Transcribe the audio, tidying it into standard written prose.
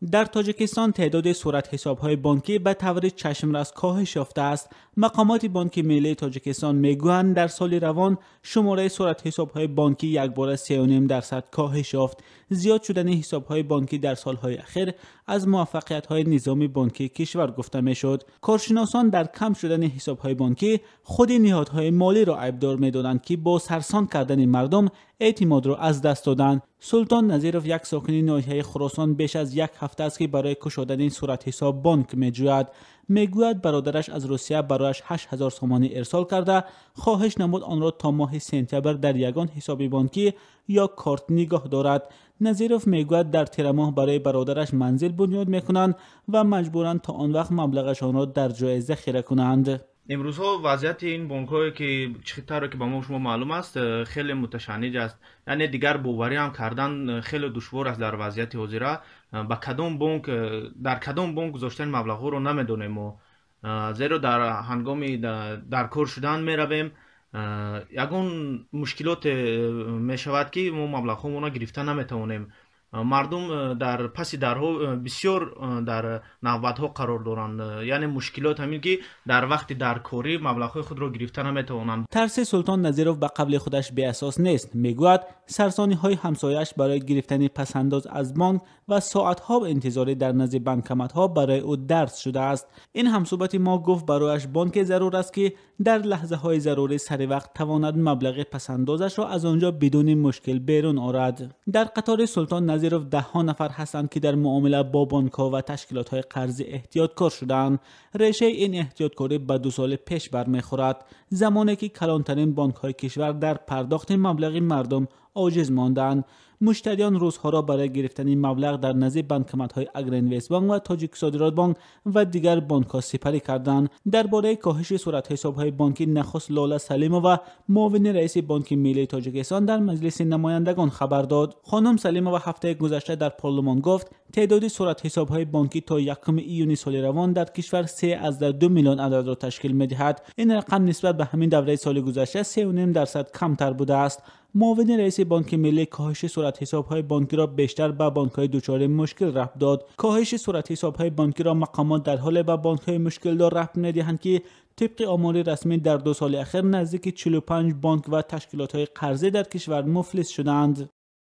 Дар Тоҷикистон теъдоди суратҳисобҳои бонкӣ ба таври чашмрас коҳиш ёфтааст. Мақомоти Бонки Миллии Тоҷикистон мегӯянд, дар соли равон шумораи суратҳисобҳои бонкӣ якбора 3,5% коҳиш ёфт. Зиёд шудани ҳисобҳои бонкӣ дар солҳои охир аз муваффақиятҳои низоми бонкии кишвар гуфта мешуд. Коршиносон дар кам шудани ҳисобҳои бонкӣ худи ниҳодҳои молиро айбдор медонанд, ки бо сарсон кардани мардум эътимодро аз даст доданд. Султон Назиров, як сокини ноҳияи Хуросон, беш аз як ҳафта аст, ки барои кушодани суратҳисоб бонк меҷӯяд. Мегӯяд, бародараш аз Русия барояш 8000 сомонӣ ирсол карда, хоҳиш намуд онро то моҳи сентябр дар ягон ҳисоби бонкӣ ё корт нигоҳ дорад. Назиров мегӯяд, дар тирамоҳ барои бародараш манзил бунёд мекунанд ва маҷбуранд то он вақт маблағашонро дар ҷое захира кунанд. Имрӯзҳо вазъияти ин бонкҳое, ки чӣ тавре ки ба мо шумо маълум аст, хеле муташанниҷ аст. Яъне дигар боварӣ ҳам кардан хеле душвор аст дар вазъияти ҳозира. Ба кадом бонк, дар кадом бонк гузоштани маблағҳоро намедонем мо, зеро дар ҳангоми дар кор шудан меравем, ягон мушкилоте мешавад, ки мо маблағҳомонро гирифта наметавонем. Мардум дар паси дарҳо бисёр дар навбатҳо қарор доранд. Яъне мушкилот ҳамин, ки дар вақти даркорӣ маблағҳои худро гирифта наметавонанд. Тарси Султон Назиров ба қавли худаш беасос нест. Мегӯяд, сарсониҳои ҳамсояаш барои гирифтани пасандоз аз бонк ва соатҳо интизорӣ дар назди банкоматҳо барои ӯ дарс шудааст. Ин ҳамсӯҳбати мо гуфт, барояш бонке зарур аст, ки дар лаҳзаҳои зарурӣ сари вақт тавонад маблағи пасандозашро аз он ҷо бидуни мушкил берун орад. Дар қатори Султон Назиров даҳҳо нафар ҳастанд, ки дар муомила бо бонкҳо ва ташкилотҳои қарзӣ эҳтиёткор шудаанд. Решаи ин эҳтиёткорӣ ба 2 соли пеш бармехӯрад, замоне ки калонтарин бонкҳои кишвар дар пардохти маблағи мардум оҷиз монданд. Муштариён рӯзҳоро барои гирифтани маблағ дар назди банкоматҳои Агроинвестбонк ва Тоҷиксодиротбонк ва дигар бонкҳо сипарӣ карданд. Дар бораи коҳиши суратҳисобҳои бонкӣ нахуст Лола Салимова, муовини раиси Бонки Миллии Тоҷикистон, дар Маҷлиси намояндагон хабар дод. Хонум Салимова ҳафтаи гузашта дар парлумон гуфт, теъдоди суратҳисобҳои бонкӣ то 1 июни соли равон дар кишвар 3,2 миллион ададро ташкил медиҳад. Ин рақам нисбат ба ҳамин давраи соли гузашта 3,5% камтар будааст. Муовини раиси Бонки Миллӣ коҳиши суратҳисобҳои бонкиро бештар ба бонкҳои дучори мушкил рабт дод. Коҳиши суратҳисобҳои бонкиро мақомот дар ҳоле ба бонкҳои мушкилдор рабт медиҳанд, ки тибқи омори расмӣ дар 2 соли охир наздики 45 бонк ва ташкилотҳои қарзӣ дар кишвар муфлис шудаанд.